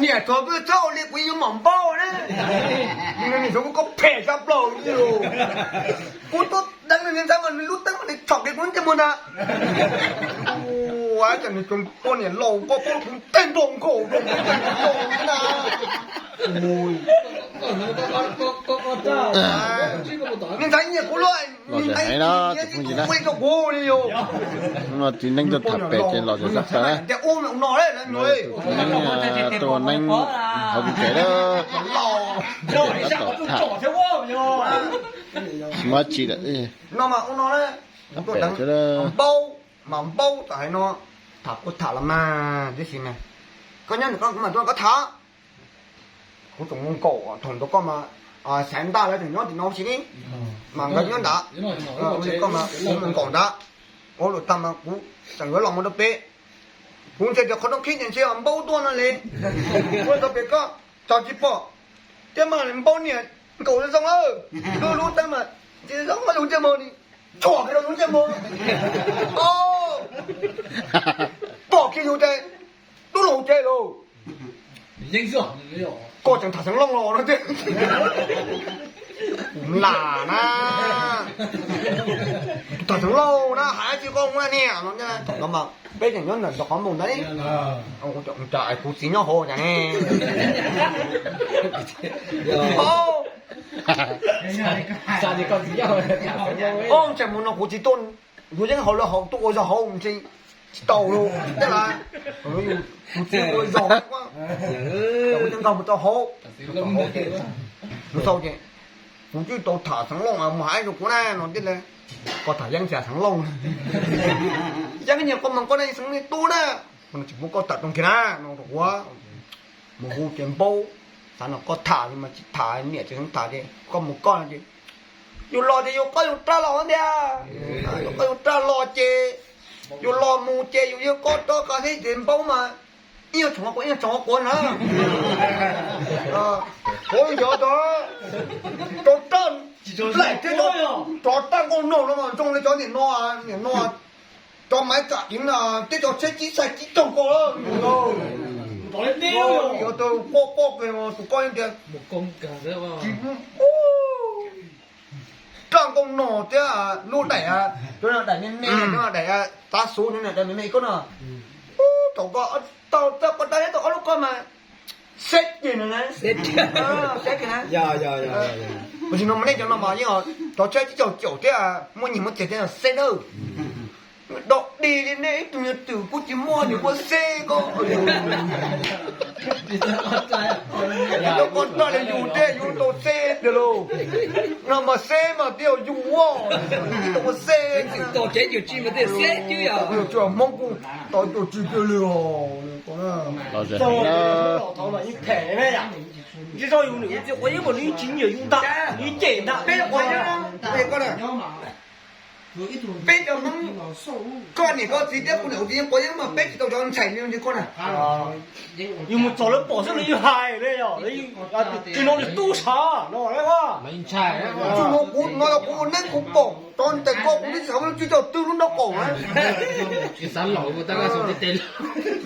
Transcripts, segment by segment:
Niam txhob pw txhob ua li kuv yuav mam npaub na. Nws txhob koj phem tshaj plaws li. Kuv tuaj deev nws ntxhais mas nws lub teeb mas nws tsom kiag kuv lub ntsej muag ntag. Ua cas nws tsuas poj niam laus koj koj kuv tej nkaus nkaus nkaus na. Niag ntxhais nyiam kuv luaj, niag ntxhais nyiam kuv li rau kuv li yog. Txiv neeb tuaj tham pem ces los zam zab plaws na. Tus txiv neeb tuaj ua neeb hauv pes kev lawm, tab tom tham, tsis muaj dab tsi lawm. No mas ua no na, kuv tuaj deev npaub, mas npaub txawm hais no, tham kuv tham los mas tib si mas, koj nyob ntawm koj kuv mam tuaj koj tham. Kuv tseem mus nkaum thaum ntawd koj mas, Xaiv Ntaj lawv tseem nyob tim no si ne, mas nkawd nyob ntawd, koj mas kuv mus nkaum ntawd, ua lus tag mas kuv tseem yuav los mus rau pem. Kuv ntsia tias qhov rooj khib ces ntsia npaub tuaj no li, ua tau pem koj tso tsis pom, thiab mas npaub niam nkaum zoo lawm, lub lub teeb mas tsis zoo lub ntsej muag ni, tsuam kiag rau lub ntsej muag, pom kiag yus ces dub laug ces lauj. Koj tseem tham xeev looj los no tiag. Lam na, tham xeev looj na, hais dab tsi koj ua niam no. Thaum no mas peb tseem nyob ntawm ntawm qhov npoo ntawd, cas kuv txiv nyob hauv cas ne. Ntshai mus no kuv tsis tuaj, yus yeej haus lawv haus tuaj ua zog hauv ntsis tsis tau li, tej lawv, kuv txiv ua zog, kuv nkaug mus rau hauv, mus xauj ces kuv twb tau tham xeev looj mus hais rau kuv na no thiab, koj tham yeeb xyav xeev looj, yeeb nyias koj mas koj ne xeev tub na, tsis muab koj tawm rooj kiag na no rau kuv, mus hu ces npaub, xav no koj tham mas tsis tham niam tsis xeeb tham ces koj mus koj no ces Yus los ces yus qoj yus raj los thiab. Yus qoj yus raj los ces yus los mus ces yus yog qoj roj qas thiab ces npaum mas ib nyuag tsoom quav ib nyuag tsoom quav na. Qhuav yov tod, rov raj, laim thiab, rov raj nkauj nog no mas zoo li cov niam no, niam no, cov maiv tsam ib no, tej cov tsheb cib txhais cib caug ko, yov tau quaj quaj tus koj tias tsis raj nkauj nog thiab lub daim, cov daim me me, cov daim tav xuv, cov daim me me koj no. Thaum ko tau txawj koj dab thiab tau ob lub koj mas seb ces no na, seb ces na. Tam sim no mas nej cov no mas yeej cov tsheb cib caug caum thiab muaj nyiaj muaj txiag thiab seb nawb. Dog dig li nej ib tug niag twm kuj tsis muaj nws ua seb koj. Yog koj raj li yus thiab yus tau seb tiag lauj. No mas seb mas twb yog yus ua, tsis tau ua seb. Tsis tau tsev yus tsis mas thiaj seb xwb yog. Hmoob kuj tau tus tsis tiag li os. Tsis tau yus nws txiv quav yeeb mas nws tsis nyiam yus ntag, nws cem ntag. Peb quav yeeb, peb cov Hmoob, koj niam koj txiv thiab kuv niam kuv txiv yeej quav yeeb mas peb tsis tau cov ntxhais li koj na. Yus mus txog lawv pom xwb lawv yeej hais li os, tsis no nws tub sav no. Tsis no kuv no yog kuv ua neeb kuv pom cov ntxhais koj kuv twb tsis xav muab lub tswb coj twb lub nraub qaum na.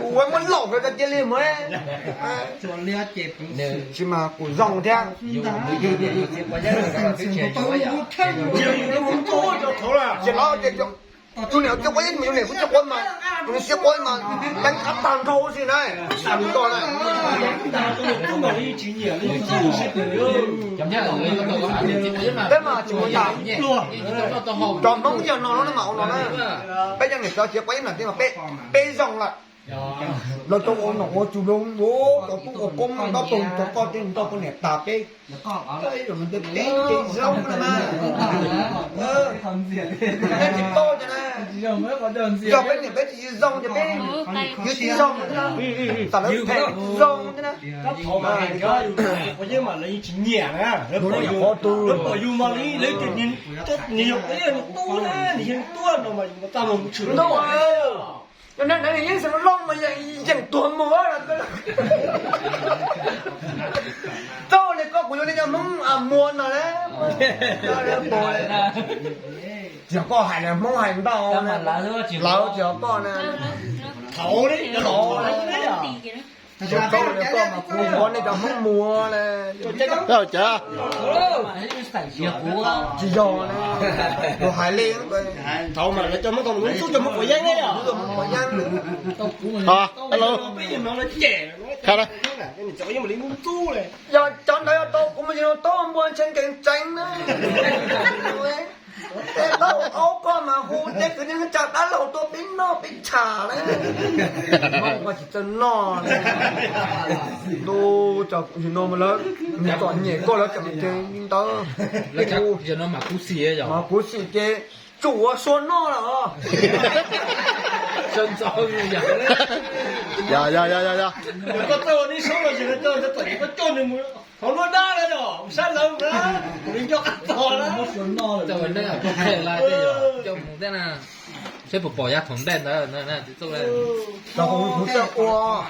Ua muab laum rau cia li mus. Tsis mas kuv zoo thiab. Tsis los ces tus niam txiv quav yeeb mas yus niam kuj tsis quav mas, tus niam txiv quav mas leej qab tag nrho ua si na. Tsis nto na. Peb mas tsis ua cas. Cov Hmoob yog no no mas ua no na. Peb cov niam cov txiv quav yeeb no tias peb zoo lawm. Lawv tau ua nom ua tswv, lawv ua cov tub ua koob ntaub pag cov koj tej ntaub pag niam tas peb. Peb zoo na, peb tsis paub tias na, yog peb niam peb tsis zoo ces peb yuav tsis zoo, tam lawv phem tsis zoo thiab na. Lawv pom yus mas lawv tias nws yog nws tub na, nws yog nws tub no mas yus txaj muag mus tshwm lawm. Yog neeg yeej xeem Looj mas yeej tuag mus. Txoj li koj kuv yuav li cov Hmoob muag no na. Tsis yog koj hais li, Hmoob hais ntau, lawv tsis yog koj na. Thaum li, thaum li, txoj li koj mas kuv yuav nej cov Hmoob muag li. Cas tsis yog na, luag hais li. Thaum mas lawv cov Hmoob thaum mus xub cov Hmoob quav yeeb ne yom. Peb yog no cem, li ntxub li. Yog cov ntawd yog tau kuv mas yog tau npua ntshe nkees tseev na. Tej tau aub koj mas hu tej kwv tij neej tsa dab laug tuaj peb noj peb tsham na. Koj tsis txawj noj. Ntu, no lawv txom nyem koj lawv tseem li ntawd. Mas kuv xim ces tsum ua sua noj lawm. Koj txawj ua neb saub los tseem txom nyem koj coj nws mus hauv nruab dab na, sab lawv na, nws nco qab txog na. Coj mus tej na, seb puas pom yav thaum ntej ntawd. Kuv txawj ua,